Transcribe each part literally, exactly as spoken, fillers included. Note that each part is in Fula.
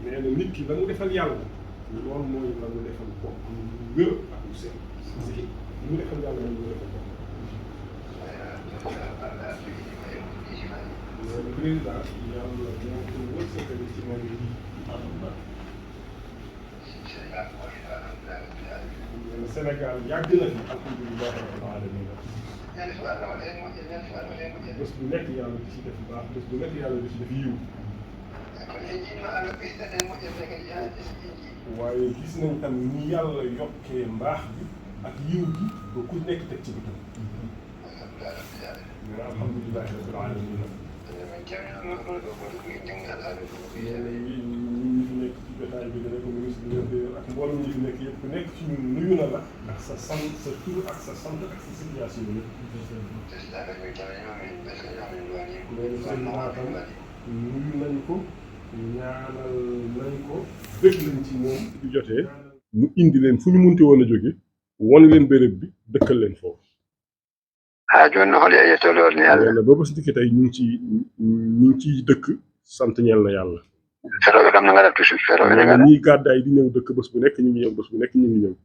Nee na nit ki la mu defal Yàlla, loolu mooy la mu defal boppam, lu wér ak lu set. Parce que li mu defal Yàlla moom, lu mu defal boppam. Nee na président, Yàlla moo ko wërsëgal ci moom yi. Nee na Sénégal yàgg na fi, alhamdulilah rabbil alamin. Bés bu nekk Yàlla di ci def baax, bés bu nekk Yàlla di ci def yiw. Waaye gis nañ tam ni Yàlla yokkee mbaax bi ak yiw gi, ba ku nekk teg ci bëtam. Nee na alhamdulilah rabbil alamin. Nee na ñun ñi fi nekk ci jotaay bi, dana ko ministre bi, ak mboolem ñi fi nekk yëpp, ku nekk ci ñun nuyu na la ak sa sant, sa tur ak sa sant ak sa situation yëpp. Nee na sëñ Matam nuyu nañ ko, ñaanal nañ ko, bég nañ ci moom. Bi jotee, mu indi leen fu ñu munti woon a jóge, won leen béréb bi, dëkkal leen foofu. Haa jooni no holi e yettode on ni Allah. Nee na ba bés ndiki tey ñu ngi ci, ñu ngi ciy dëkk, sant ñeel na Yàlla. Ferooɓe kam no ngaɗa toujours, ferooɓe ne Nee na ngaɗa. Ñiy gàddaay di ñëw dëkk, bés bu nekk ñu ngi ñëw, bés bu nekk ñu ngi ñëw.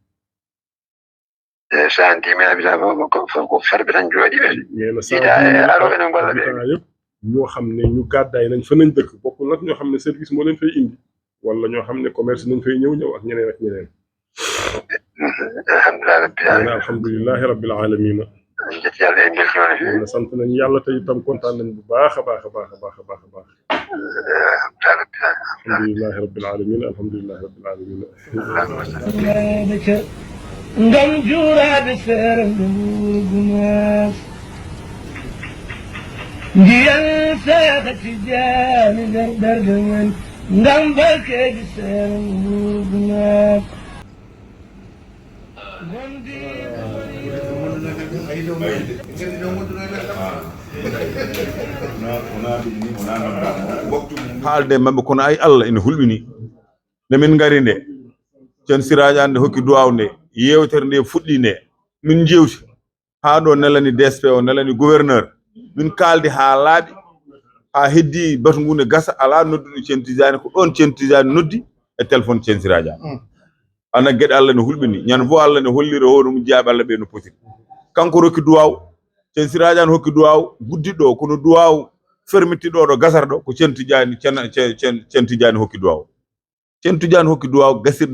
E so an dimi habitan fof, ko, fof ko ferɓe tan jooɗi ɓe. Nee na Ida, e arooɓe ne ngolla ɓe. Habitan yëpp, ñoo xam ne ñu gàddaay nañ fa nañ dëkk, bokkul nag ñoo xam ne service moo leen fay indi, wala ñoo xam ne commerce nañ fay ñëw, ñëw ak ñeneen ak ñeneen. Alhamdulilah rabbil Nee na alamin. Alhamdulilahi rabbil alamina. En jetti Allah, en mbeltiima no feewi. Nee na sant nañ Yàlla tey itam kontaan nañ bu baax a baax a baax a baax a baax a baax. Alhamdulilah rabbil alamin. Alhamdulilahi rabbil alamin. Alhamdulilahi rabbil alamin. Ngam juuraaɓe seere nde wurgunaas. Ndiyan Seexa Tijjaani nder ɓerɗe men. Ngam barkeeji seere nde wurgunaas. Haalde e maɓɓe, kono ay Allah ina hulɓini. Nde min ngari nde, Ceerno Siraaji Aan nde hokki duwaaw nde, yeewtere nde fuɗɗi nde, min njeewti. Haa ɗo nelani D S P o, nelani gouverneur. Min kaaldi haa laaɓi, haa heddi batu ngu ne gasa, alaa nodduɗo Ceerno Tijaani, ko ɗoon Ceerno Tijaani noddi e téléphone Ceerno Siraaji Aan. Mm. Ana geɗe Allah ne hulɓini. Ñande fof Allah ne hollira hoore mum jiyaaɓe Allah ɓe no potiri. Kanko rokki duwaaw, Ceerno Siraaji Aan hokki duwaaw, guddiɗo o, kono duwaaw fermitiɗo ɗo gasata ɗo, ko Ceerno Tijaani, Ceerno, Ceerno, Ceerno Tijaani hokki duwaaw. Ceerno Tijaani hokki duwaaw gasirde